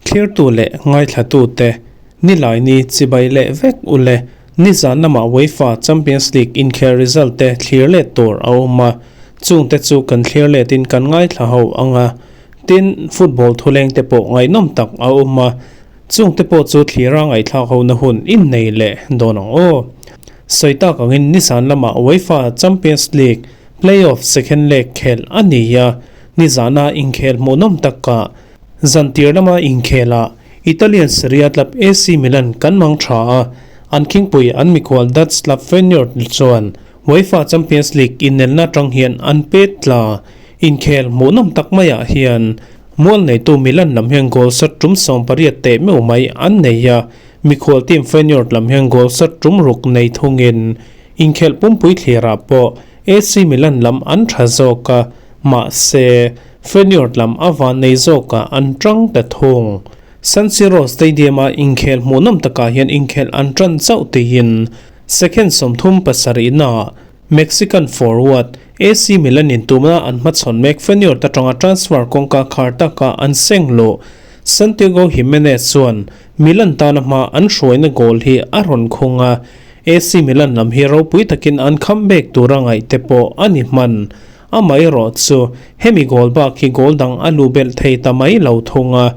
Thlirtu leh ngaithlatute Nilaini chibai leh vek u le. Nizan lama UEFA Champions League inkhel result te thlir let tur a awm a, chungte chu kan thlir letin kan ngaithla ho ang a. Tin, football thuleng te pawh ngaihnawm tak a awm a, chungte pawh chu thlira ngaihthlak hona hun innei leh dawn ang aw. Sawi tak angin nizan lama UEFA Champions League play-off second leg khelh a ni a, nizana inkhel hmuhnawm takah zantir lama inkhelah Italian Serie A club AC Milan kan mang tha a, an khingpui an mikhual Dutch club Feyenoord chuan UEFA Champions League inelna atang hian an pet tla. Inkhel hmuhnawm tak maiah hian mual neitu Milan lam hian goal shot tum 18 teh meuh mai an nei a, mikhual team Feyenoord lam hian goal shot tum ruk nei thungin inkhelh pumpui thlirah pawh AC Milan lam an tha zawk a, mahse, Feyenoord lam a van nei zawkah an tang ta thung. San Siro Stadium-a inkhel hmuhnawm takah hian inkhel an tan chauh tiin second 37 naah Mexican forward AC Milan in tumna an hmachhawn mek Feyenoord atanga transfer kawngka khar taka an seng luh Santiago Gimenez chuan Milan tana hma an hruaina goal hi a rawn khung a, AC Milan lam hi ropui takin an comeback tur a ngaih te pawh a ni hman. Amaherawh chu hemi goal bak hi goal dang a lu belh thei ta mai lo thung a,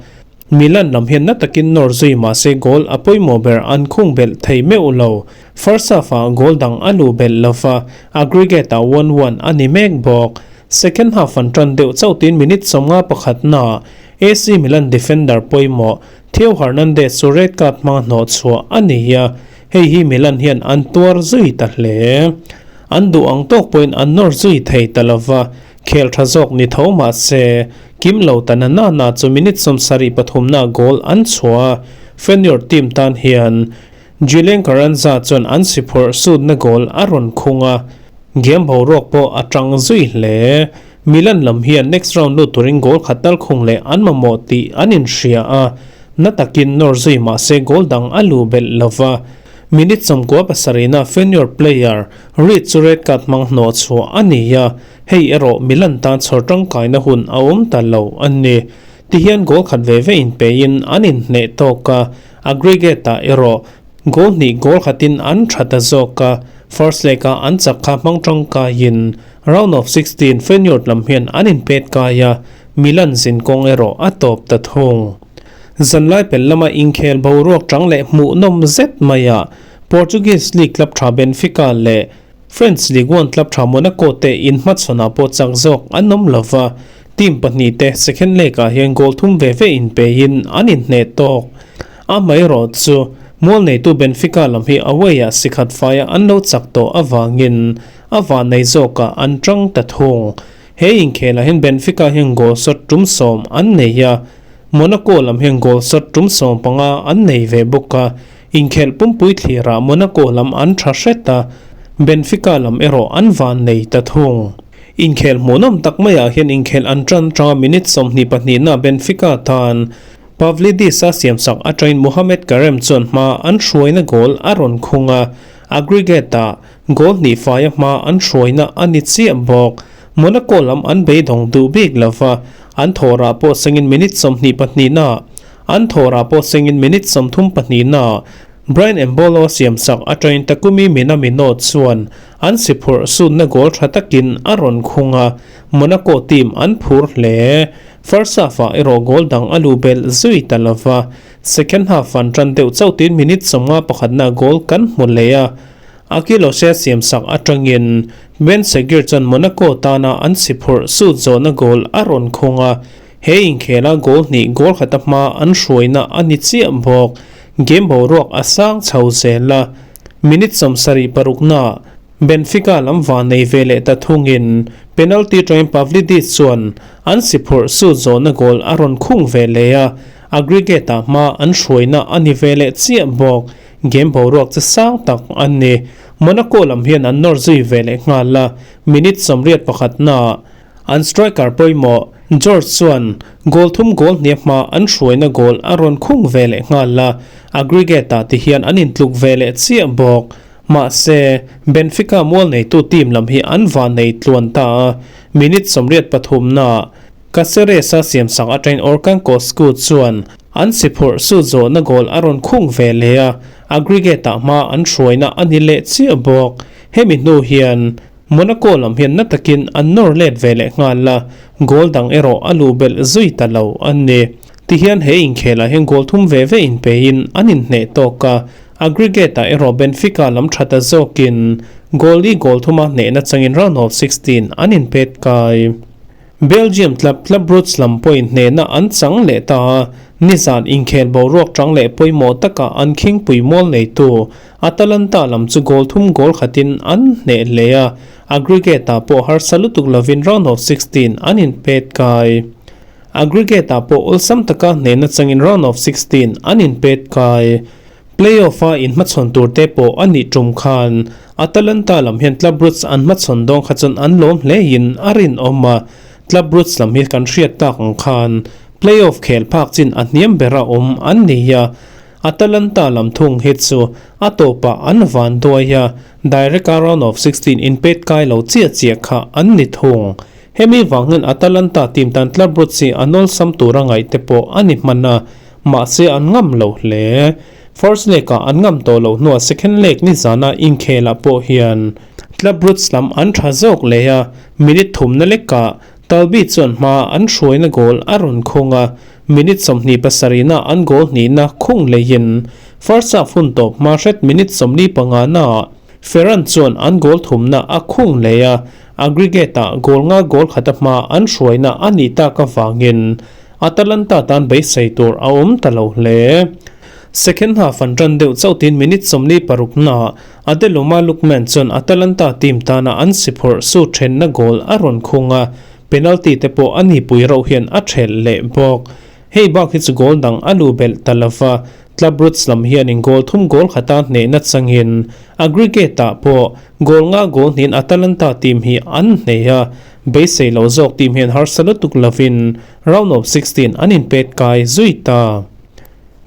Milan lam hian na takin nawr zui mahse goal a pawimawh ber an khung belh thei meuh lo. First half ah goal dang a lu belh lova, aggregate ah 1-1 a ni mek bawk. Second half an tan deuh chauh tin minute 51 naah AC Milan defender pawimawh Theo Hernandez chu red card hmanga hnawh chhuah a ni a, hei hi Milan hian an tuar zui ta hle. An duh ang tawk pawhin an nawr zui thei ta lova, khel tha zawk ni tho mah se, kim lo ta na na na chu minute 73 na goal an chhuah a, Feyenoord team tan hian Julian Carranza chuan an si phurh sutna goal a rawn khung a, game boruak pawh a tang zui hle. Milan lam hian next round lut turin goal khat tal khung leh an mamawh tih an inhria a, na takin nawr zui mah se goal dang a lu belh lova. Minute 97 na Feyenoord player Reed chu red card hmang hnawh chhuah a ni a, hei erawh Milan tan chhawr tangkaina hun a awm ta lo a ni. Tihian goal khat ve ve inpein an inhneh tawk a, aggregate ah erawh goal hnih goal khatin an tha ta zawk a, first leg ah an chak kha hmang tangkaiin Round of 16 Feyenoord lam hian an inpet kai a, Milan zin kawng erawh a tawp ta thung. Zanlai pel lama inkhel boruak tang leh hmuhnawm zet maiah Portuguese League club tha Benfica leh French Ligue 1 club tha Monaco te inhmachhawnah pawh chak zawk an awm lova, team pahnih te second leg ah hian goal thum ve ve inpein an inhneh tawk. Amaherawh chu mual neitu Benfica lam hi away ah sikhat faia an lo chak tawh avangin a van nei zawkah an tang ta thung. He inkhelah hian Benfica hian goal shot tum 10 an nei a, Monaco lam hian goal shot tum 15 an nei ve bawk a, inkhelh pumpui thlirah Monaco lam an tha hret a, Benfica lam erawh an van nei ta thung. Inkhel hmuhnawm tak maiah hian inkhelh an tan tanga minute 22 na Benfica tan Pavlidis a siamsak atangin Mohamed Karem chuan hma an hruaina goal a rawn khung a, aggregate ah goal hnih faia hma an hruaina a ni chiah bawk. Monaco lam an beidawng duh bik lova, an thawrah pawh sengin minute 22 na an thawrah pawh sengin minute 32 na Bryan Embolo siamsak atangin Takumi Minamino chuan an si phurh sutna goal tha takin a rawn khung a, Monaco team an phur hle. First half ah erawh goal dang a lu belh zui ta lova, second half an tan deuh chauh tin minute 51 na goal kan hmu leh a, Akil Ose siamsak atangin Ben Seghir chuan Monaco tana an si phurh sut zawhna goal a rawn khung a, he inkhela goal hnih goal khata hma an hruaina a ni chiah bawk. Game boruak a sang chho zel a, minute 76 na Benfica lam van nei ve leh ta thungin penalty atangin Pavlidis chuan an si phurh sut zawhna goal a rawn khung ve leh a, aggregate ah hma an hruaina a ni ve leh chiah bawk. Game boruak chu sang tak an ni. Monaco lam hian an nawr zui ve leh nghal a, minute 81 na an striker pawimawh George chuan goal thum goal hnia hma an hruaina goal a rawn khung ve leh nghal a, aggregate ah ti hian an intluk ve leh chiah bawk. Mahse, Benfica mual neitu team lam hi an van nei tluan ta a, minute 83 naah Caceres-a siamsak atangin Orkan Kosku chuan an si phurh sut zawhna goal a rawn khung ve leh a, aggregate-ah hma an hruaina a ni leh chiah bawk. Hemi hnu hian Monaco lam hian na takin an nawr let ve leh nghal a, goal dang erawh a luh belh zui ta lo a ni. Tihian he inkhelah hian goal thum ve ve inpeiin an inhneh tawk a, aggregate-ah erawh Benfica lam tha ta zawkin goal li goal thuma hnehna changin round of 16 an inpet kai. Belgium club Club Brugge lam pawhin hnehna an chang leh ta a, nizan inkhel boruak chang leh pawimawh takah an khingpui mual neitu Atalanta lam chu goal thum goal khatin an hneh hle a, aggregate-ah pawh harsa lutuk lovin round of 16 an inpet kai. Aggregate-ah pawh awlsam taka hnehna changin round of 16 an inpet kai. Play-off-a inhmachhawn tur te pawh a nih tum khan Atalanta lam hian Club Brugge an hmachhawn dawn kha chuan an lawm hlein a rinawm a, Club Brugge lam hi kan hriat tak ang khan play-off khel phak chin a hniam bera awm an ni a, Atalanta lam thung hi chu a tawpah an van duai a, direct-a round of 16 inpet kai lo chiah chiah kha an ni thung. Hemi vang hian Atalanta team tan Club Brugge hi a nawlsam tura ngaih te pawh a ni hman a, mahse an ngam lo hle. First leg-ah an ngam tawh loh hnuah second leg nizana inkhelah pawh hian Club Brugge lam an tha zawk leh a, minute thumna lekah Talbi chuan hma an hruaina goal a rawn khung a, minute 27na an goal hnihna khung leiin first half hun tawp hma hret minute 45naah Ferran chuan an goal thumna a khung leh a, aggregate-ah goal nga goal khata hma an hruaina a nih tak avangin Atalanta tan beisei tur a awm ta lo hle. Second half an tan deuh chauh tin minute 46naah Adeloma Lookman chuan Atalanta team tana an si phawrh su thenna goal a rawn khung a, penalty te pawh a nipui reuh hian a thelh leh bawk. Hei bak hi chu goal dang a luh belh ta lova, Club Brugge lam hianin goal thum goal khata hnehna changin aggregate-ah pawh goal nga goal hnihin Atalanta team hi an hneh a, beisei lo zawk team hian harsa lutuk lovin round of 16 an inpet kai zui ta.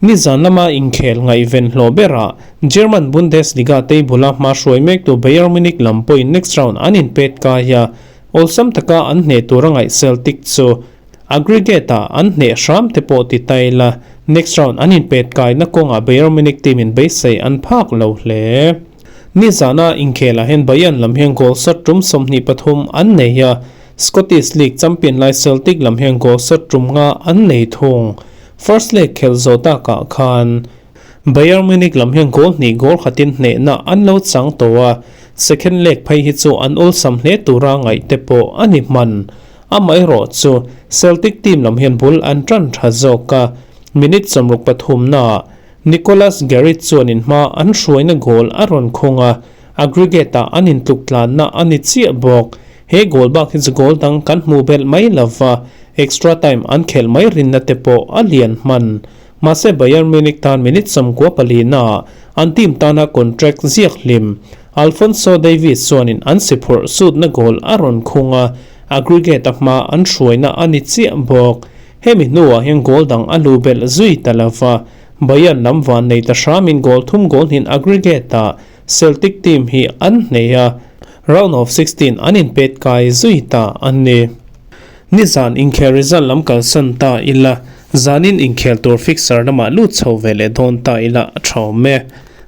Nizan lama inkhel ngaihven hlawh berah German Bundesliga table-a hma hruai mektu Bayern Munich lam pawhin next round an inpet kai a, awlsam taka an hneh tur a ngaih Celtic chu aggregate-ah an hneh hram te pawh ti ta ila, next round an inpet kaina kawngah Bayern Munich team in beisei an phak lo hle. Nizana inkhelah hian Bayern lam hian goal shot tum 23 an nei a, Scottish League champion lai Celtic lam hian goal shot tum nga an nei thung. First leg khel zawh takah khan Bayern Munich lam hian goal hnih goal khatin hnehna an lo chang tawh a, second leg phei hi chu an awlsam hle tura ngaih te pawh a ni hman. Amaherawh chu Celtic team lam hian bul an tan tha zawk a, minute 63naah Nicolas Garrett chuanin hma an hruaina goal a rawn khung a, aggregate-ah an intluk tlanna a ni chiah bawk. He goal bak hi chu goal dang kan hmuh belh mai lova, extra time an khelh mai rinna te pawh a lian hman. Mahse Bayern Munich tan minute 94naah an team tana contract ziak hlim Alphonso Davies chuanin an si phurh sutna goal a rawn khung a, aggregate-a hma an hruaina a ni chiah bawk. Hemi hnuah hian goal dang a luh belh zui ta lova, Bayern lam van nei ta hramin goal thum goal hnin aggregate-ah Celtic team hi an hneh a, round of 16 an inpet kai zui ta a ni. Nizan inkhel result lam kalsan ta ila, zanin inkhel tur fixture lamah lut chho ve leh dawn ta ila a tha awm e.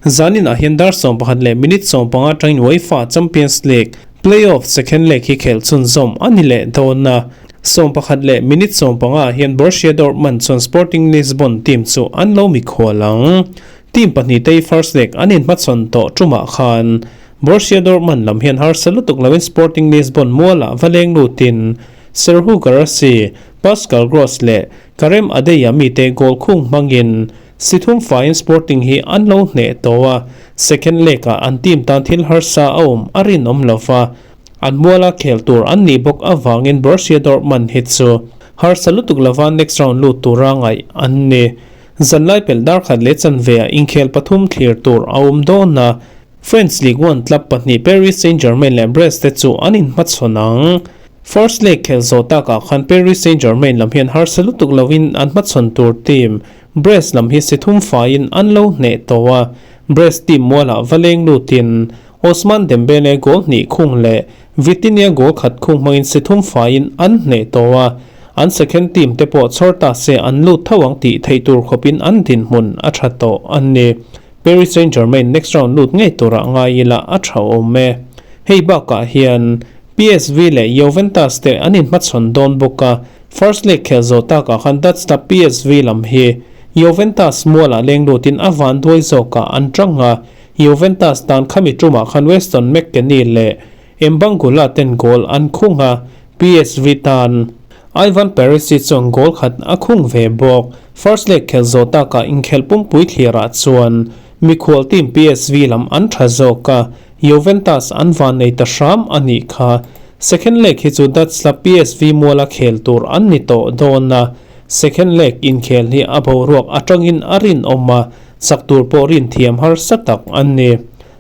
Zanin ah hian dar 11 leh minute 15 atangin UEFA Champions League play-off second leg hi khel chhunzawm a ni leh dawn a. 11 leh minute 15 ah hian Borussia Dortmund chuan Sporting Lisbon team chu an lo mikhual ang. Team pahnih te hi first leg an inhmachhawn tawh tumah khan Borussia Dortmund lam hian harsa lutuk lovin Sporting Lisbon mualah va leng lutin Serhou Guirassy, Pascal Gross leh Karim Adeyemi te goal khung hmangin si thum faiin Sporting hi an lo hneh tawh a, second leg-ah an team tan thil harsa a awm a rinawm lova, an muala khel tur an nih bawk avangin Borussia Dortmund hi chu harsa lutuk lova next round lut tura ngaih an ni. Zanlai pelh dar khat leh chanve ah inkhel pathum thlir tur a awm dawn a, French Ligue 1 club pahnih Paris Saint-Germain leh Brest te chu an inhmachhawn ang. First leg khel zawh takah khan Paris Saint-Germain lam hian harsa lutuk lovin an hmachhawn tur team Brest lam hi si thum faiin an lo hneh tawh a. Brest team mualah va leng lutin Ousmane Dembele goal hnih khung leh Vitinha goal khat khung hmangin si thum faiin an hneh tawh a, an second team te pawh chhawr ta se an lut tho ang tih theih tur khawpin an dinhmun a tha tawh a ni. Paris Saint-Germain next round lut ngei turah ngai ila a tha awm e. Hei bakah hian PSV leh Juventus te an inhmachhawn dawn bawk a, first leg khel zawh takah khan Dutch club PSV lam hi Juventus mualah leng lutin a van duai zawkah an tang a, Juventus tan khami tumah khan Weston McKennie leh Mbangula ten goal an khung a, PSV tan Ivan Perisic chuan goal khat a khung ve bawk. First leg khelh zawh takah inkhelh pumpui thlirah chuan mikhual team PSV lam an tha zawk a, Juventus an van nei ta hram a nih kha. Second leg hi chu Dutch club PSV muala khel tur an ni tawh dawn a, second leg inkhel hi a boruak atangin a rinawm a, chak tur pawh rin thiam harsa tak an ni.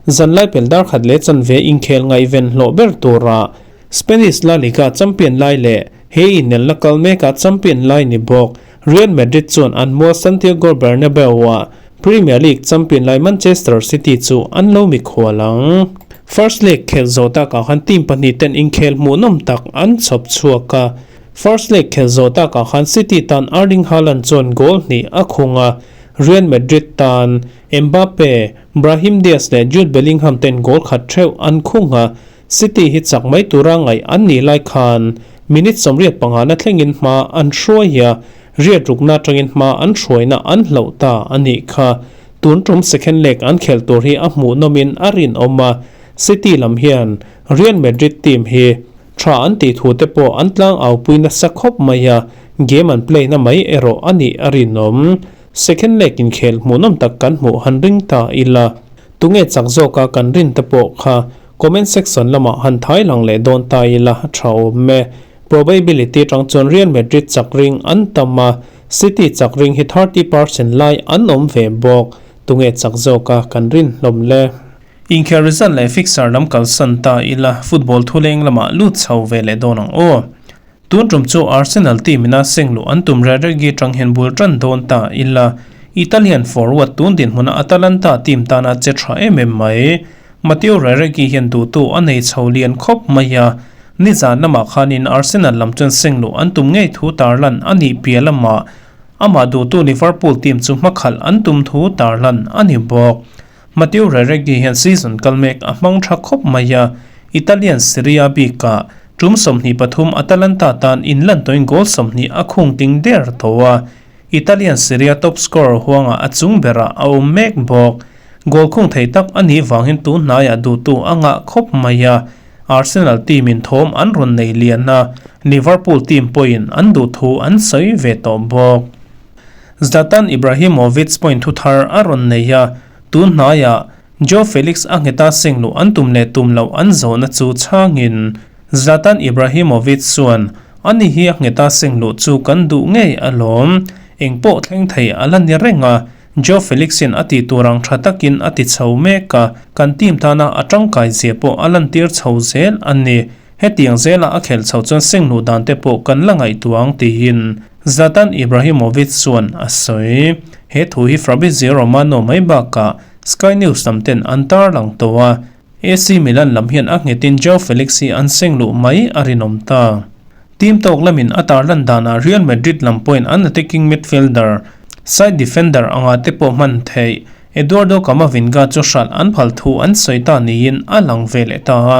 Zanlai pel dar khat leh chanve inkhel ngaihven hlawh ber tura Spanish La Liga champion lai leh he inelna kal meka champion lai ni bawk Real Madrid chuan an mual Santiago Bernabeu-ah Premier League champion lai Manchester City chu an lo mikhual ang. First leg khel zawh takah khan team pahnih ten inkhel hmuhnawm tak an chhawp chhuak a. First leg khel zawh takah khan City tan Erling Haaland chuan goal hnih a khung a, Real Madrid tan Mbappe, Brahim Diaz leh Jude Bellingham ten goal khat theuh an khung a, City hi chak mai tura ngaih an nih lai khan minute 85 na thlengin hma an hruai a, riat rukna atangin hma an hruaina an hloh ta a nih kha. Tun tum second leg an khelh tur hi a hmuhnawmin a rinawm a, City lam hian Real Madrid team hi tha an tih thu te pawh an tlang aupui nasa khawp mai a, game an play na mai erawh a nih a rinawm. Second leg inkhel hmuhnawm tak kan hmuh han ring ta ila, tunge chak zawka kan rin te pawh kha comment section lamah han thai lang leh dawn ta ila tha awm e. Probability tang chuan Real Madrid chak ring an tam a, City chak ring hi 30% lai an awm ve bawk. Tunge chak zawka kan rin hlawm le? Inkhel result leh fixture lam kalsan ta ila, football thuleng lamah lut chho ve leh dawn ang aw. Tun tum chu Arsenal team ina sengluh an tum Regragui tang hian bul tan dawn ta ila, Italian forward tun dinhmuna Atalanta team tana che tha em em mai. Matteo Regragui hian duhtu a nei chho lian khawp mai a, nizan lamah khanin Arsenal lam chuan sengluh an tum ngei thu tarlan a nih piah lamah amah duhtu Liverpool team chu hmakhalh an tum thu tarlan a ni bawk. Matteo Regragui hian season kal mek a hmang tha khawp mai a, Italian Serie A bikah tum 23 Atalanta tan inlan tawhin goal 20 a khung ting der tho a, Italian Serie A top scorer huangah a chung berah a awm mek bawk. Goal khung thei tak a nih vangin tun hnaiah duhtu a ngah khawp mai a, Arsenal team in thawm an rawn nei lian a, Liverpool team pawhin an duh thu an sawi ve tawh bawk. Zlatan Ibrahimovic point thu thar a rawn nei a, tun hnaiah Joao Felix a ngheta sengluh an tum leh tum loh an zawhna chu chhangin Zlatan Ibrahimovic chuan, Ani hi a ngheta sengluh chu kan duh ngei alawm, engpawh thleng thei a la ni reng a, Joao Felix-in a tih tur ang tha takin a ti chho mek a, kan team tana a tangkai zia pawh a lantir chho zel a ni. Hetiang zela a khelh chho chuan sengluh dan te pawh kan la ngaihtuah ang tiin Zlatan Ibrahimovic chuan a sawi. He thu hi Fabrizio Romano mai bakah Sky News lam ten an tarlang tawh a, AC Milan lam hian a nghetin Joao Felix hi an seng luh mai a rinawm ta. Team tawk lamin a tarlan danah Real Madrid lam pawhin an attacking midfielder, side defender anga te pawh hman theih Eduardo Camavinga chu hralh an phal thu an sawi ta niin a lang ve leh ta a.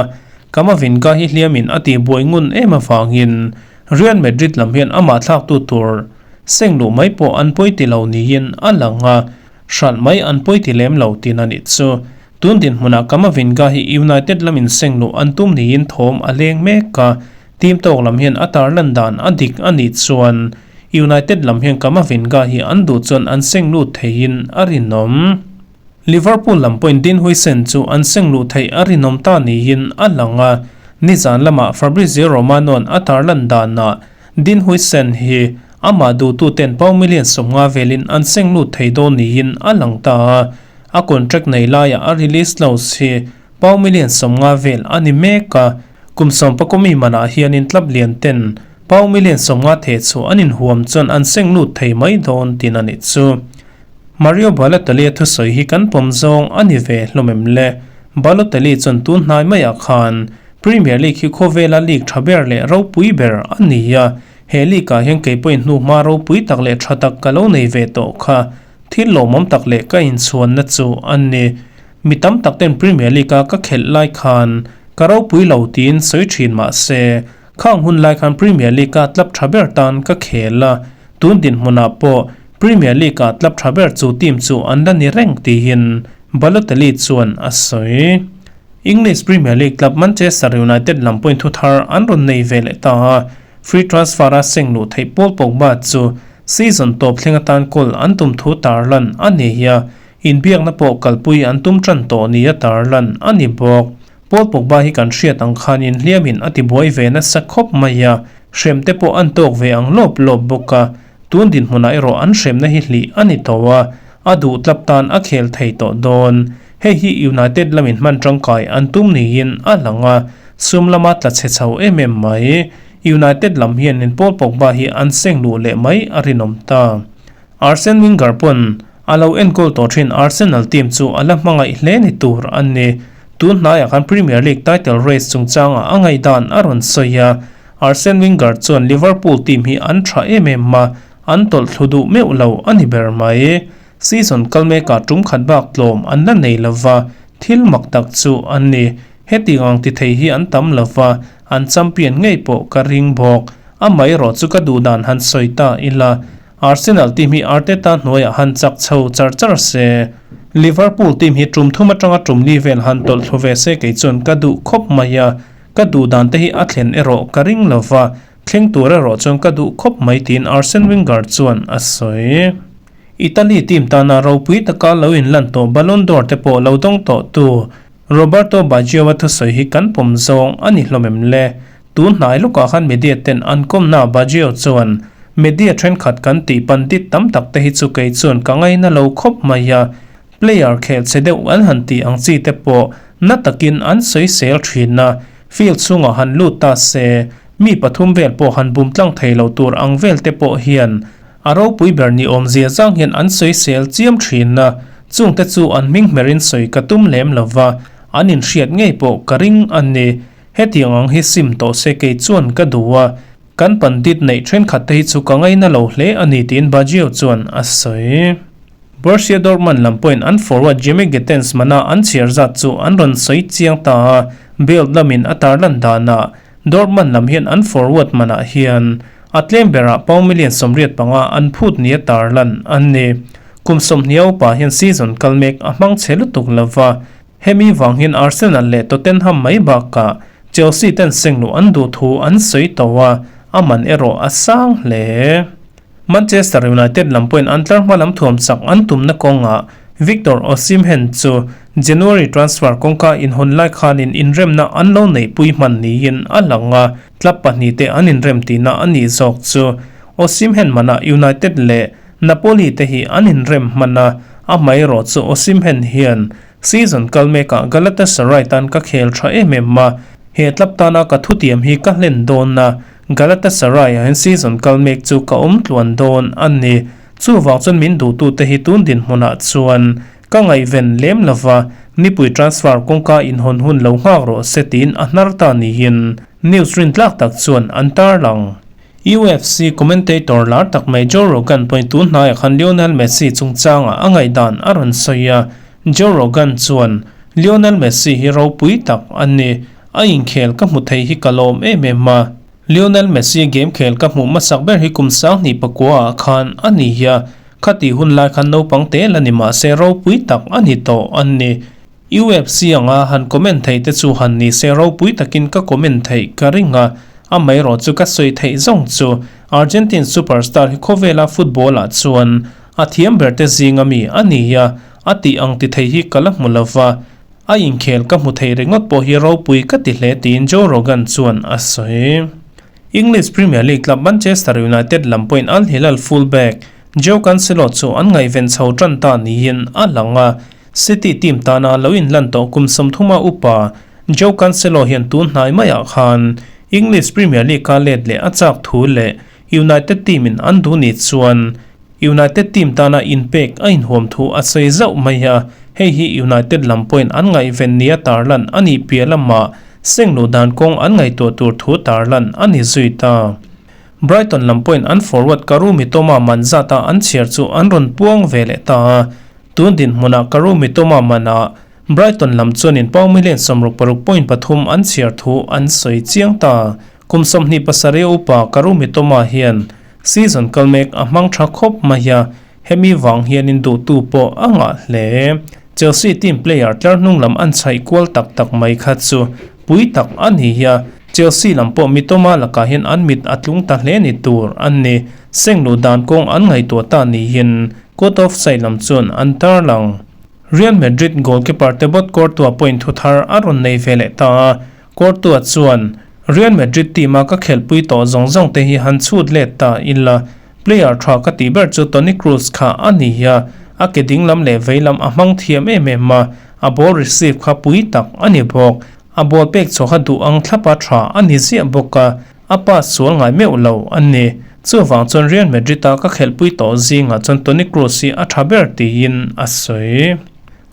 Camavinga hi hliamin a tihbuai ngun em avangin Real Madrid lam hian amah thlaktu tur seng luh mai pawh an pawi ti lo niin a lang a, hralh mai an pawi ti lem lo tin a nih chu. Tun dinhmunah Camavinga hi United lamin seng luh an tum niin thawm a leng mek a, team tawk lam hian a tarlan dan a dik a nih chuan United lam hian Camavinga hi an duh chuan an seng lut theiin a rinawm. Liverpool lam pawhin Dean Huijsen chu an seng luh theih a rinawm ta niin a lang a, nizan lamah Fabrizio Romano-a'n a tarlan danah Dean Huijsen hi amah duhtuten pound million 50 velin an seng lut thei dawn niin a lang ta a, a contract nei laiah a release clause hi pound million 50 vel a ni mek a, kum 10 mi manah hianin club lian ten pound million 50 theh chu an inhuam chuan an seng lut thei mai dawn tin a nih chu. Mario Balotelli-a thusawi hi kan pawm zawng a ni ve hlawm em le? Balotelli chuan tun hnai maiah khan Premier League hi khawvela league tha ber leh ropui ber a ni a, he league-ah hian kei pawhin hnuhma ropui tak leh tha tak ka lo nei ve tawh kha. Thil lawmawm tak leh ka inchhuanna chu a ni. Mi tam tak ten Premier League-a ka khelh lai khan ka ropui lo tiin sawi thin mah se, khang hun lai khan Premier League-a club tha ber tan ka khel a, tun dinhmunah pawh Premier League-a club tha ber chu team chu an la ni reng tiin Balotelli chuan a sawi. English Premier League club Manchester United lam pawhin thu thar an rawn nei ve leh ta a, free transfer-a seng luh theih Paul Pogba chu season tawp thleng atan goal an tum thu tarlan a ni a, Inbiakna pawh kalpui an tum tan tawh nia tarlan a ni bawk. Paul Pogba hi kan hriat ang khan inhliamin a tibuai ve nasa khawp mai a, hrem te pawh an tawk ve ang lawp lawp bawk a, tun dinhmunah erawh an hremna hi hlih a ni tawh a, a duh tlap tan a khel thei tawh dawn. Hei hi United lamin hman tangkai an tum niin a lang a, sum lama tla chhe chho em em mai. United lam hianin Paul Pogba hi an seng luh leh mai a rinawm ta. Arsene Wenger pawn a lo enkawl tawh thin Arsenal team chu a la hmangaih hle ni tur a ni. Tun hnaiah khan Premier League title race chungchangah a ngaihdan a rawn sawi a, Arsene Wenger chuan Liverpool team hi an tha em em a, an tawlh thlu duh meuh lo a ni ber mai. Season kal mekah tum khat bak tlawm an la nei lova, thil mak tak chu a ni. Heti ang ti thei hi an tam lova, an champion ngei pawh ka ring bawk. Amaherawh chu ka duhdan han sawi ta ila, Arsenal team hi Arteta hnuaiah han chak chho char char se, Liverpool team hi tum thum atanga tum li vel han tawlh thlu ve se kei chuan ka duh khawp mai a, ka duh dan te hi a thlen erawh ka ring lo va, thleng tur erawh chuan ka duh khawp mai tiin Arsene Wenger chuan a sawi. Italy team tana ropui taka lo inlan tawh Ballon d'Or te pawh lo dawng tawh tu Roberto Baggio-a thusawi hi kan pawm zawng a ni hlawm em le? Tun hnai lawkah khan media ten an kawmna Baggio chuan media thenkhat kan tih pandit tam tak te hi chu kei chuan ka ngaina lo khawp mai a, player khel che deuh an han tih ang chi te pawh na takin an sawi sel thin a, field chhungah han lut ta se mi pathum vel pawh han bum tlang thei lo tur ang vel te pawh hian a ropui ber ni awmzia zang hian an sawi sel chiam thin a, chungte chu an hming hmerin sawi ka tum lem lova, an inhriat ngei pawh ka ring a ni. Hetiang ang hi sim tawh se kei chuan ka duh a, kan pandit neih thenkhat te hi chu ka ngaina lo hle a ni tiin Baggio chuan a sawi. Borussia Dortmund lam pawhin an forward Jamie Gittens mana an chhiar zat chu an rawn sawi chiang ta a, Bild lamin a tarlan danah Dortmund lam hian an forward manah hian a tlem berah pound million 85 an phut nia tarlan a ni. Kum 20 upa hian season kal mek a hmang chhe lutuk lova, Hemi vang hian Arsenal leh Tottenham mai bakah Chelsea ten sengluh an duh thu an sawi tawh a, a man erawh a sang hle. Manchester United lam pawhin an tlar hma lam thuam chak an tumna kawngah Victor Osimhen chu January transfer kawngka inhawn lai khanin inremna an lo neihpui hman niin a lang a, club pahnihte an inrem tihna a nih zawk chu. Osimhen manah United leh Napoli te hi an inrem hman a, amaherawh chu Osimhen hian season kal mekah Galatasaray tan ka khel tha em em a, he club tana ka thutiam hi ka hlen dawn a, Galatasaray ah hian season kal mek chu ka awm tluan dawn a ni. Chuvang chuan min duhtute hi tun dinhmunah chuan ka ngaihven lem lova, nipui transfer kawngka inhawn hun lo nghak rawh se tiin a hnar ta niin news rintlak tak chuan an tarlang. UFC commentator lar tak mai Joe Rogan pawhin tun hnaiah khan Lionel Messi chungchangah a ngaihdan a rawn sawi a. Joe Rogan chuan, Lionel Messi hi ropui tak a ni. A inkhel ka hmu thei hi ka lawm em em a. Lionel Messi game khel ka hmuh hmasak ber hi kum 2009 ah khan a ni a. Khati hun lai khan naupang te la ni mah se ropui tak a ni tawh a ni. UFC anga han comment theih te chu han ni se ropui takin ka comment theih ka ring a, amaherawh chu ka sawi theih zawng chu Argentine superstar hi khawvela football ah chuan a thiam ber te zinga mi a ni a, a tih ang ti thei hi ka la hmu lova, a inkhel ka hmu thei ringawt pawh hi ropui ka ti hle tiin Joe Rogan chuan a sawi. English Premier League club Manchester United lam pawhin Al Hilal full-back Joe Cancelo chu an ngaihven chho tan ta niin a lang a, City team tana lo inlan tawh kum 30 a upa Joe Cancelo hian tun hnai maiah khan English Premier League-a let leh a chak thu leh United team-in an duh ni chuan United team tana inpek a inhuam thu a sawi zauh mai a, hei hi United lam pawhin an ngaihven nia tarlan a nih piah lamah sengluh dan kawng an ngaihtuah tur thu tarlan a ni zui ta. Brighton lam pawhin an forward Karu Mitoma man zata an chhiar chu an rawn puang ve leh ta a, tun dinhmunah Karu Mitoma manah Brighton lam chuanin pau million 66.3 an chhiar thu an sawi chiang ta. Kum 27 upa Karu Mitoma hian season kal mek a hmang tha khawp mai a, hemi vang hianin duhtu pawh a ngah hle. Chelsea team player tlar hnung lam an chhaih kual tak tak mai kha chu pui tak a ni a, Chelsea lam pawh Mitoma lakah hian an mit a tlung ta hle ni tur an ni. Sengluh dan kawng an ngaihtuah ta niin court of side lam chuan an tarlang. Real Madrid goalkeeper Thibaut Courtois pawhin thu thar a rawn nei ve leh ta a, Courtois chuan, Real Madrid team-a ka khelhpui tawh zawng zawng te hi han chhut let ta ila, player tha ka tih ber chu Toni Kroos kha a ni a, a ke ding lam leh vei lam a hmang thiam em em a, a ball receive kha pui tak a ni bawk. A ball pek chhuah kha duh ang thlapa tha a ni ziah bawk a, A pass sual ngai meuh lo a ni. Chuvang chuan Real Madrid-a ka khelhpui tawh zingah chuan Toni Kroos hi a tha ber tiin a sawi.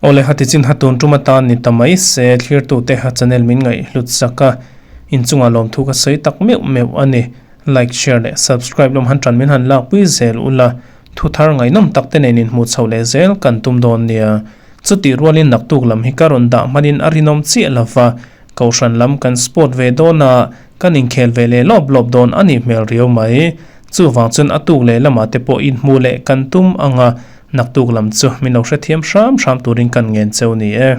Awle hati chin ha tun tum atan ni ta mai se, thlirtute ha channel min ngaihhlut sak a, inchungah lawmthu ka sawi tak meuh meuh a ni. Like, share leh subscribe lawm han tan min han lakpui zel ula, thu thar ngaihnawm tak te nen inhmuh chhoh leh zel kan tum dawn nia. Chutih rualin naktuk lam hi ka rawn dah hmanin a rinawm chiah lova, Kohhran lam kan sport ve dawn a, kan inkhel ve leh lawp lawp dawn a nih hmel riau mai. Chuvang chuan a tuk leh lamah te pawh inhmuh leh kan tum ang a, naktuk lam chu min lo hrethiam hram hram turin kan ngen cheu ni e.